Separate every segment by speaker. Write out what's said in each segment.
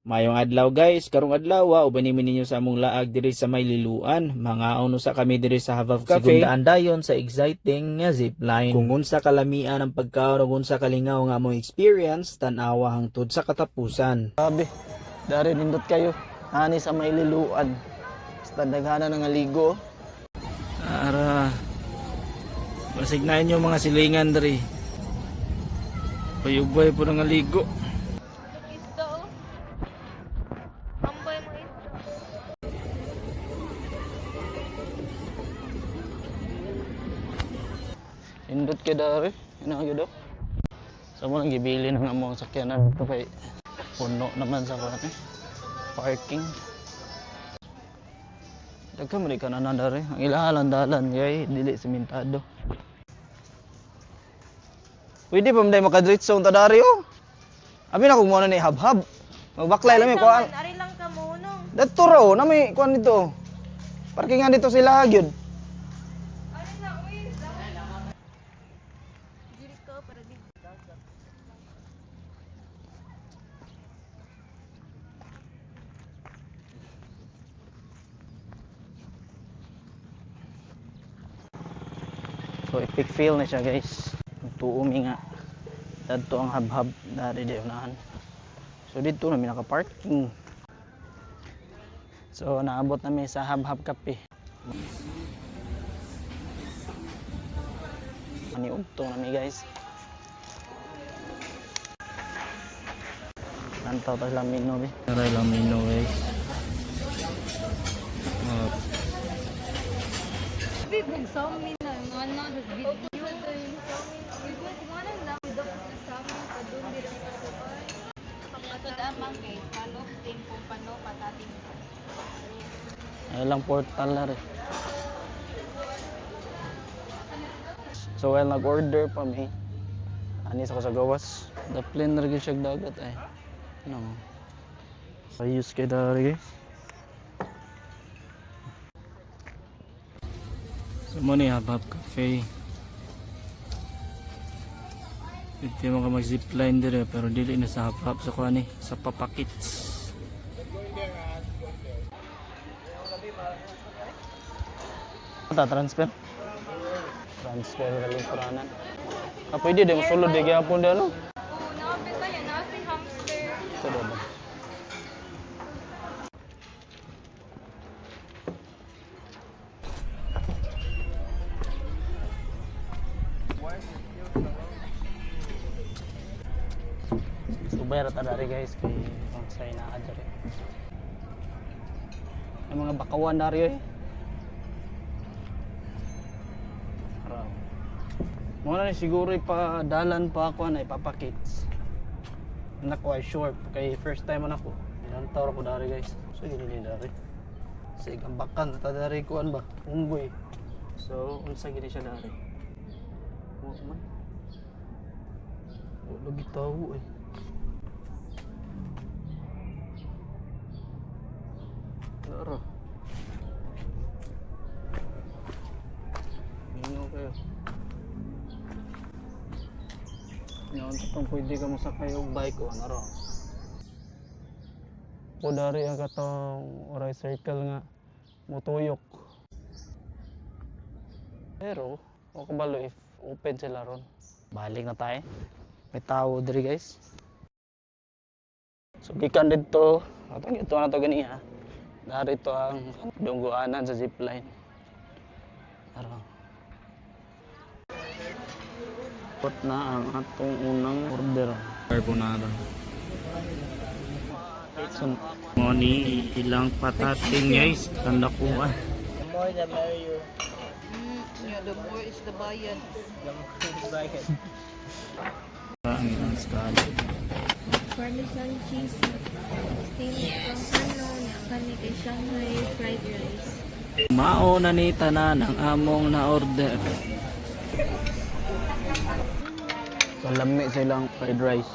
Speaker 1: Maayong adlaw, guys, karong adlaw uban mi ninyo sa among laag diri sa may Liloan. Mangaon usa kami diri sa Habhab Cafe.
Speaker 2: Segundaan dayon sa exciting nga zipline.
Speaker 1: Kung unsa kalamian ang pagkaon ug unsa kalingaw nga among experience, tan-awa hangtod sa katapusan.
Speaker 3: Grabe, dari nindot kayo. Ani sa may Liloan. Basta daghana nga ligo.
Speaker 1: Ara. Masignain yung mga silingan diri. Payubay po nga ligo.
Speaker 4: Isda oh. Tambay mga isda.
Speaker 3: Nindot kay dari. Ina gyud oh. Sa mo lang gibili ng among sakyanan dito kay puno naman sa kuan eh. Parking. Daghan man ka na dari. Ang ilahalan dalan kay dili sementado. Pwede pa man day makadritso ta dari oh. Abi na kung mo na ni habhab. Magbaklay lang mi kuan.
Speaker 4: Ari lang ka mo no.
Speaker 3: Dato ra oh, na may kuan dito. Parkingan dito sila gyud.
Speaker 4: Ari na uy. Diri ka para di.
Speaker 3: So epic fail na siya, guys. Tuumi nga. Dadto ang habhab dari di unahan. So dito na mi naka-parking. So naabot na mi sa Habhab Cafe. Ani ugto na mi, guys. Lantaw ta sila mino bi.
Speaker 1: Aray lang mino, guys.
Speaker 4: Big sa amin na mga na video.
Speaker 3: Ay lang portal na rin. So while nag-order pa mi, anis ako sa gawas. The plane na rin siya dagat ay. No. Ayos kay dari, guys.
Speaker 1: So mo ni Habhab Cafe. Pwede mo ka mag zipline dire pero dili na sa Habhab sa kuan ni sa Papakits.
Speaker 3: Ta transfer. Transfer ka lingkuranan. Ah, pwede din mosulod di gyapon di ano.
Speaker 4: Oo, nakapita yan. Nasa hamster.
Speaker 3: Ito daw ba? Subay ra ta dari, guys, kay bangsay na diri. Ang mga bakawan dari oy. Araw. Mo na ni siguro ipadalan pa ako na ipapakits. Nako ay sure kay first time man ako. Ilang taon ako dari, guys. So gini ni dari. Sige ang bakan ta dari kuan ba? Unggoy.
Speaker 1: So unsa gini siya dari?
Speaker 3: Wa man. Wa lagi tawo eh. Lara. Mingaw kayo. Ngayon sa tong pwede ka mosakay og bike o ano ra. O dari ang katong oray circle nga motuyok. Pero, o kabalo if open sila ron. Balik na tayo. May tao diri, guys. So gikan didto, atong ito na to gani ha. Narito ang dungguanan sa zipline. Tara. Pot na ang atong unang order.
Speaker 1: Carbonara.
Speaker 3: So,
Speaker 1: Mo ni ilang patating, guys, tanda ko ah.
Speaker 4: Yeah, the more is the bayad.
Speaker 1: Ang ilang scallop.
Speaker 4: Parmesan cheese. Steamed pampano. Kani kay Shanghai fried rice.
Speaker 1: Mao na ni tanan ang among na order.
Speaker 3: kalami sa ilang fried rice.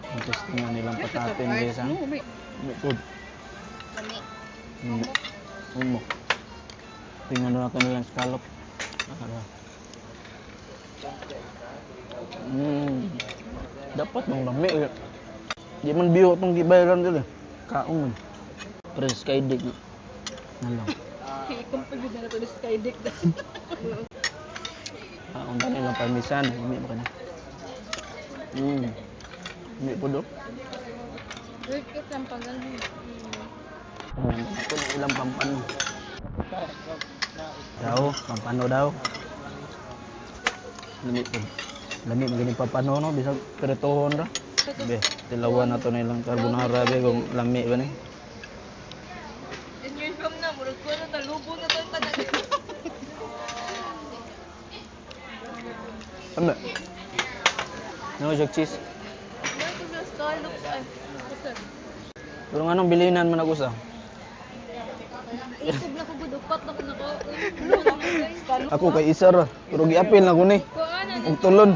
Speaker 3: Ang testing nga nilang patatin, guys ha. Good.
Speaker 4: Lami.
Speaker 3: Umo. Tingnan na natin nilang scallop. Ano? Dapat nung lami eh. Di man biyo itong gibayaran dito. Kaon. Pero skydeck na lang.
Speaker 4: Ikumpag yun na ito sa skydeck.
Speaker 3: Kaon tani lang parmesan, lami ba kana? Lami po do.
Speaker 4: Worth it lang pag ano.
Speaker 3: Ako na ilang pampano. Daw, pampano daw. Lami po. Lami magini pampano no, bisag pirituhon ra. Be, tilawan na to na ilang carbonara be kung lami ba ni.
Speaker 4: 10 years from now, murag ko na talubo na to ang tanan.
Speaker 3: Lami. No, jack cheese.
Speaker 4: Meron ko sa scallops ay. Basta.
Speaker 3: Pero nga nung bilinan man ako sa.
Speaker 4: Isog na ko gud upat na ko nako.
Speaker 3: Ako kay isa ra, pero giapil na ko ni.
Speaker 4: Kuan
Speaker 3: Og tulon.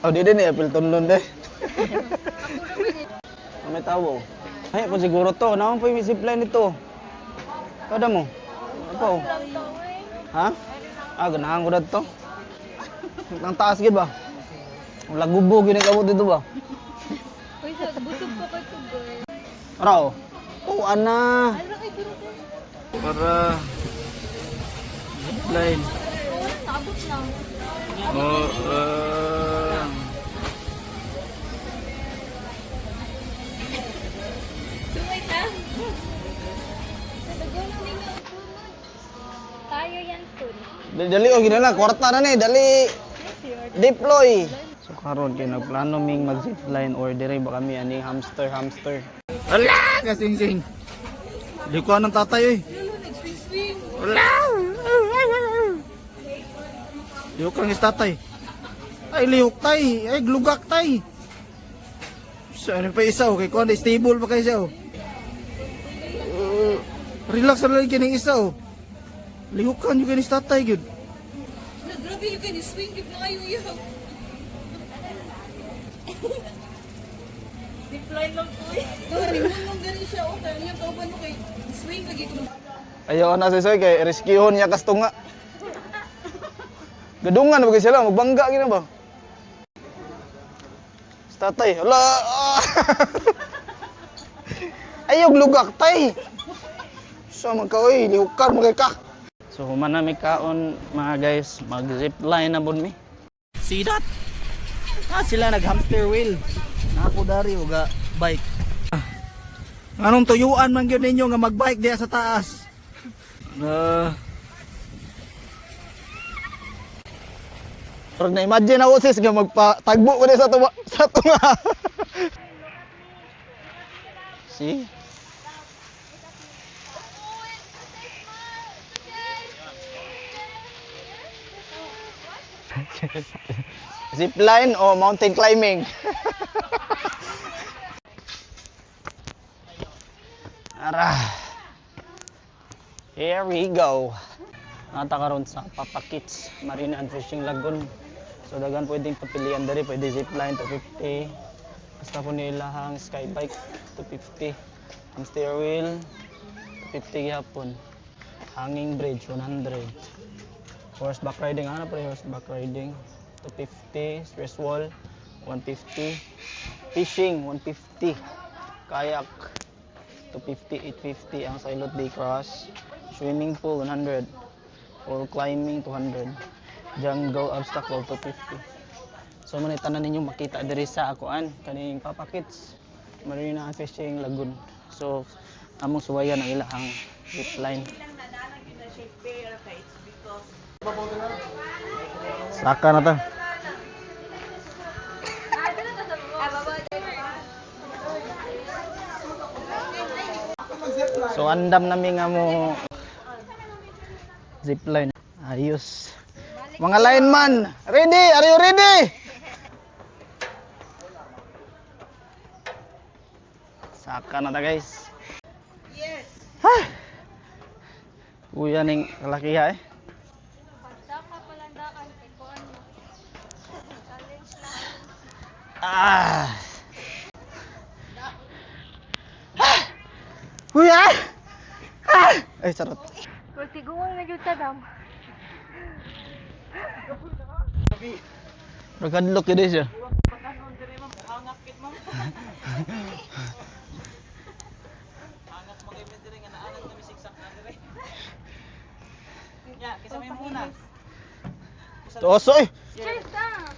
Speaker 3: Oh, di din apil tulon de. May tawo. Ay, po siguro to. Naman po yung zipline nito. Kada mo. Ako. Ha? Ah, ganahan ko to. Ang taas gid ba? Ang lagubo gid ang kabot dito ba?
Speaker 4: Uy, sa busog pa ko to girl.
Speaker 3: Ara oh. Oh, ana.
Speaker 4: Ano kay duro ko?
Speaker 3: Para zipline.
Speaker 4: Oo, naabot na.
Speaker 3: Oh,
Speaker 4: Sumay ta. Sa dagon na ninyo. Tayo yan tol.
Speaker 3: Dali, dali oh ginala, kwarta na ni, dali. Deploy. So karon kay nagplano ming mag zipline or dire ba kami ani hamster hamster. Ala, kasingsing. Likuan ng tatay oy. Ala! Lihok lang is tatay. Ay lihok tay, ay glugak tay. So, ano pa isa okay kuan stable pa kayo siya oh. Relax na lang kining isa oh. Lihukan yung kinis tatay gyud.
Speaker 4: Grabe you can swing gyud na kayo iyaw. Zipline lang ko eh. Lang gani siya oh, kaya niya kauban mo kay swing lagi ko.
Speaker 3: Ayaw na si Soy kay rescuehon niya kastunga. Gadungan ba kay sila magbangga gina ba? Si Tatay, ala. Ah. Ayaw lugak tay. So man ka oy, lihukan man kay ka. So human na mi kaon mga guys, mag zipline na bud mi. See that? Ah, sila nag hamster wheel. Nako dari uga bike. Anong tuyuan man gyud ninyo nga magbike diya sa taas? Pero na-imagine ako sis nga magpatagbo ko sa tuwa, sa tunga. See? Zipline o mountain climbing? Ara. Here we go. Nata karon sa Papakits Marina and Fishing Lagoon. So daghan pwedeng papilian diri, pwede zipline 250. Basta po nila ang skybike 250. Ang stair wheel 250 gihapon. Hanging bridge 100. Horseback riding ano pa horseback riding 250, stress wall 150, fishing 150, kayak 250, 850 ang Silot Day Cross, swimming pool 100, wall climbing 200, jungle obstacle 250. So man tanan ninyo makita diri sa akoan kaning Papakits Marina and Fishing Lagoon. So among suwayan ang ilahang zip line. Saka na ta. So andam nami nga mo zipline. Ayos. Mga lineman, ready? Are you ready? Saka na ta guys. Yes. Ha. Kuya ning kalakiha eh.
Speaker 4: Saka palandakan kay kuan mo. Challenge na.
Speaker 3: Ah. Ah. Kuya! Ah! Ay, sarap.
Speaker 4: Well, siguro na gyud ta dam.
Speaker 3: Nagkadlok yun eh siya. Toso eh.
Speaker 4: Cheers ta!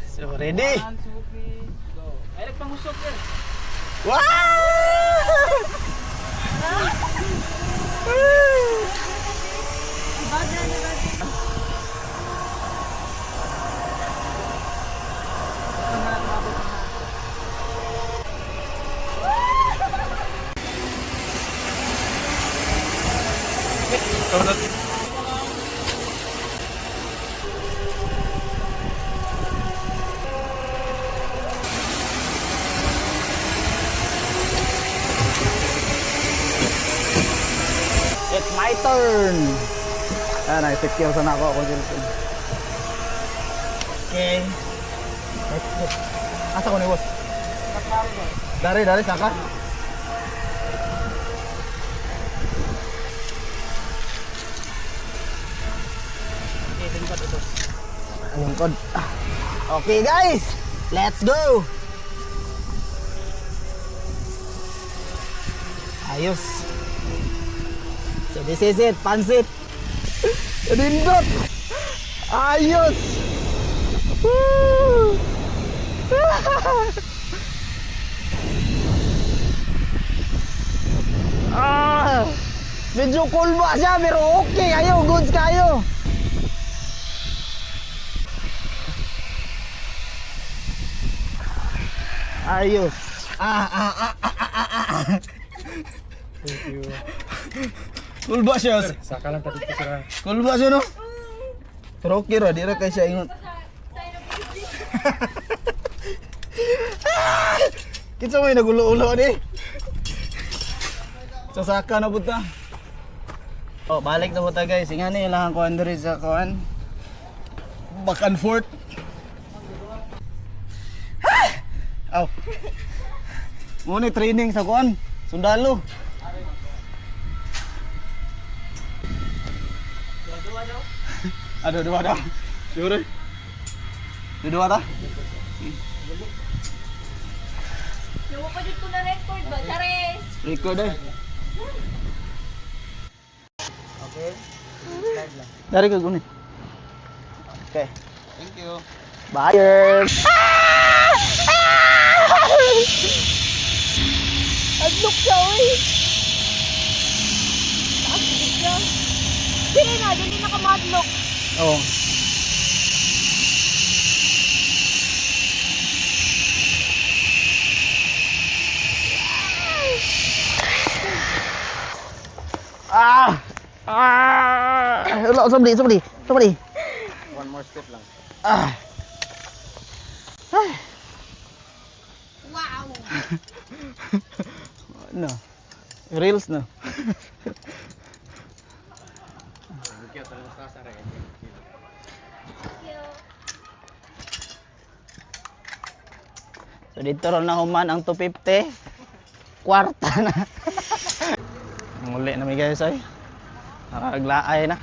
Speaker 3: So ready?
Speaker 1: 1, 2, 3, go. Ay, nagpangusok yan.
Speaker 3: Wow! It's my turn! Ah, na-secure sana ako akong cellphone. Okay. Let's go. Asa ko ni boss? Dari, dari, saka.
Speaker 1: Okay, lingkod ito.
Speaker 3: Lingkod. Okay guys, let's go! Ayos. So this is it, pansit. Rindot! Ayos! Woo! Ah! Medyo cool ba siya pero okay kayo, goods kayo. Ayos. Ah, ah, ah, ah, ah, ah, ah.
Speaker 5: Thank you.
Speaker 3: Cool ba siya?
Speaker 5: Saka lang pati sir.
Speaker 3: Cool ba siya no? Pero okay ra, di ra kay siya ingon. Kinsa may nagulo-ulo ni? Sasaka na punta. Oh, balik na punta guys. Ingan ni ilang kuan diri sa kuan. Back and forth. Aw. Muna training sa kuan. Sundalo. Aduh, dua dah. Sure. Dua dah.
Speaker 4: Yung pa dito na record ba? Charis!
Speaker 3: Record eh. Okay. Dari ka gunit. Okay.
Speaker 5: Thank you.
Speaker 3: Bye.
Speaker 4: Adlok siya, oy! Taas siya. Dili na, dili na ka madlok.
Speaker 3: Oh. Ah! Ah! Wala, sobri, sobri, sobri.
Speaker 5: One more step lang.
Speaker 3: Ah. Ay.
Speaker 4: Wow!
Speaker 3: No. Reels no.
Speaker 5: Thank you. Talagang sa sara.
Speaker 4: Thank you.
Speaker 3: So dito ron na human ang 250. Kwarta na. Muli na mi guys ay. Nakaglaay na.